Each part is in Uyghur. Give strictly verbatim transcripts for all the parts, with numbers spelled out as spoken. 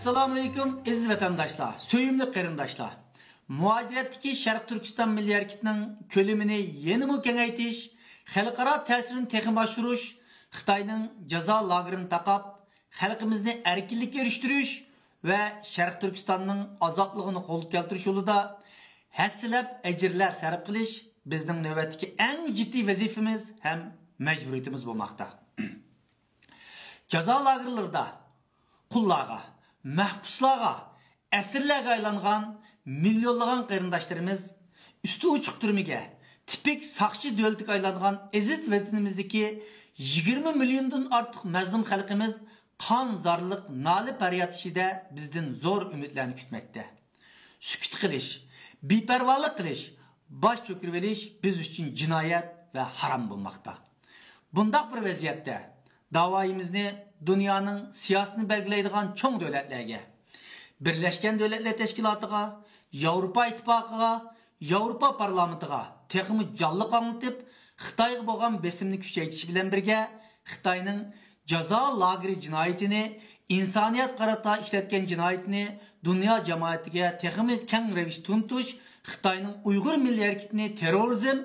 ئەسسالامۇئەلەيكۇم، ئەزىز ۋەتەنداشلار، سۆيۈملۈك قېرىنداشلار! مۇھاجىرەتتىكى شەرقىي تۈركىستان مىللىي ھەرىكىتىنىڭ كۆلىمىنى يەنىمۇ كېڭەيتىش، خەلقئارا تەسىرىنى تېخىمۇ ئاشۇرۇش، خىتاينىڭ جازا لاگېرىنى تاقاپ، خەلقىمىزنى ئەركىنلىككە ئېرىشتۈرۈش ۋە شەرقىي تۈركىستاننىڭ ئازادلىقىنى قولغا كەلتۈرۈش يولىدا ھەسسىلەپ ئەجىرلەر سەرپ قىلىش بىزنىڭ نۆۋەتتىكى ئەڭ جىددىي ۋەزىپىمىز ھەم مەجبۇرىيىتىمىز بولماقتا. جازا لاگېرلىرىدا قۇللارغا، مەھبۇسلارغا، ئەسىرلەرگە ئايلانغان مىليونلىغان قېرىنداشلىرىمىز، ئۈستى ئوچۇق تۈرمىگە، تىپىك ساقچى دۆلىتىگە ئايلانغان ئەزىز ۋەتىنىمىزدىكى يىگىرمە مىليوندىن ئارتۇق مەزلۇم خەلقىمىز قان زارلىق، نالە پەرياد ئىچىدە بىزدىن زور ئۈمىدلەرنى كۈتمەكتە. سۈكۈت قىلىش، بىپەرۋالىق قىلىش، باش چۆكۈرۈۋېلىش بىز ئۈچۈن جىنايەت ۋە ھارام بولماقتا. بۇنداق بىر ۋەزىيەتتە داۋايىمىزنى دۇنيانىڭ سىياسىتىنى بەلگىلەيدىغان چوڭ دۆلەتلەرگە، بىرلەشكەن دۆلەتلەر تەشكىلاتىغا، ياۋروپا ئىتتىپاقىغا، ياۋروپا پارلامېنتىغا تېخىمۇ جانلىق ئاڭلىتىپ، خىتايغا بولغان بېسىمنى كۈچەيتىش بىلەن بىرگە، خىتاينىڭ جازا لاگېرى جىنايىتىنى، ئىنسانىيەتكە قارىتا ئىشلەتكەن جىنايىتىنى دۇنيا جامائىتىگە تېخىمۇ كەڭ رەۋىشتە تونۇتۇش، خىتاينىڭ ئۇيغۇر مىللىي ھەرىكىتىنى تېررورىزم،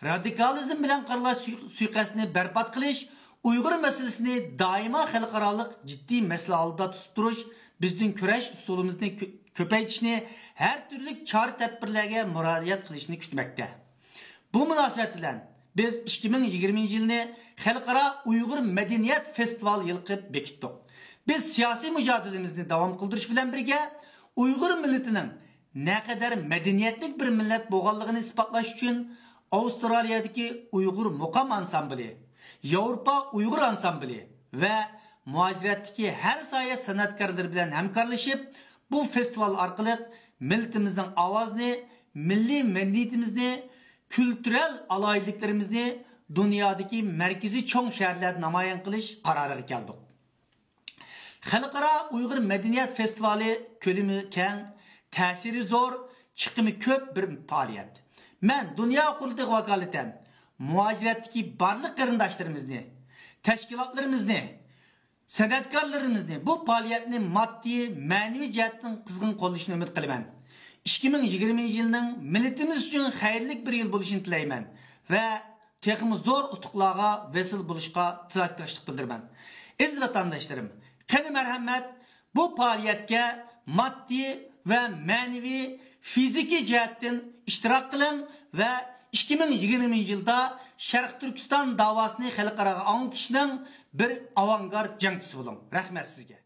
رادىكالىزم بىلەن قارىلاش سۇي-، سۇيىقەستىنى بەربات قىلىش، ئۇيغۇر مەسىلىسىنى دائىما خەلقئارالىق جىددىي مەسىلە ھالىتىدا تۇتۇپ تۇرۇش بىزدىن كۈرەش ئۇسۇلىمىزنى كۆ-، كۆپەيتىشنى، ھەر تۈرلۈك چارە-تەدبىرلەرگە مۇراجىئەت قىلىشنى كۈتمەكتە. بۇ مۇناسىۋەت بىلەن بىز ئىككى مىڭ يىگىرمىنچى يىلنى خەلقئارا ئۇيغۇر مەدەنىيەت فېستىۋالى يىلى قىلىپ بېكىتتۇق. بىز سىياسىي مۇجادىلىمىزنى داۋام قىلدۇرۇش بىلەن بىرگە، ئۇيغۇر مىللىتىنىڭ نەقەدەر مەدەنىيەتلىك بىر مىللەت بولغانلىقىنى ئىسپاتلاش ئۈچۈن، ئاۋسترالىيەدىكى ئۇيغۇر مۇقام ئانسامبىلى، ياۋروپا ئۇيغۇر ئانسامبىلى ۋە مۇھاجىرەتتىكى ھەر ساھە سەنئەتكارلىرى بىلەن ھەمكارلىشىپ، بۇ فېستىۋال ئارقىلىق مىللىتىمىزنىڭ ئاۋازىنى، مىللىي مەدەنىيىتىمىزنى، كۈلتۈرەل ئالاھىدىلىكلىرىمىزنى دۇنيادىكى مەركىزىي چوڭ شەھەرلەردە نامايان قىلىش قارارىغا كەلدۇق. خەلقئارا ئۇيغۇر مەدەنىيەت فېستىۋالى كۆلىمى كەڭ، تەسىرى زور، چىقىمى كۆپ بىر پائالىيەت. مەن دۇنيا قۇرۇلتىيىغا ۋاكالىتەن مۇھاجىرەتتىكى بارلىق قېرىنداشلىرىمىزنى، تەشكىلاتلىرىمىزنى، سەنئەتكارلىرىمىزنى بۇ پائالىيەتنى ماددىي، مەنىۋى جەھەتتىن قىزغىن قوللىشىنى ئۈمىد قىلىمەن. ئىككى مىڭ يىگىرمىنچى يىلنىڭ مىللىتىمىز ئۈچۈن خەيرلىك بىر يىل بولۇشىنى تىلەيمەن ۋە تېخىمۇ زور ئۇتۇقلارغا ۋەسىل بولۇشقا تىلەكداشلىق بىلدۈرىمەن. ئەزىز ۋەتەنداشلىرىم، قېنى مەرھەمەت، بۇ پائالىيەتكە ماددىي ۋە مەنىۋى، فىزىكىي جەھەتتىن ئىشتىراك قىلىڭ ۋە ئىككى مىڭ يىگىرمىنچى يىلدا شەرقىي تۈركىستان داۋاسىنى خەلقئاراغا ئاڭلىتىشنىڭ بىر ئاۋانگارت جەڭچىسى بولۇڭ. رەھمەت سىزگە.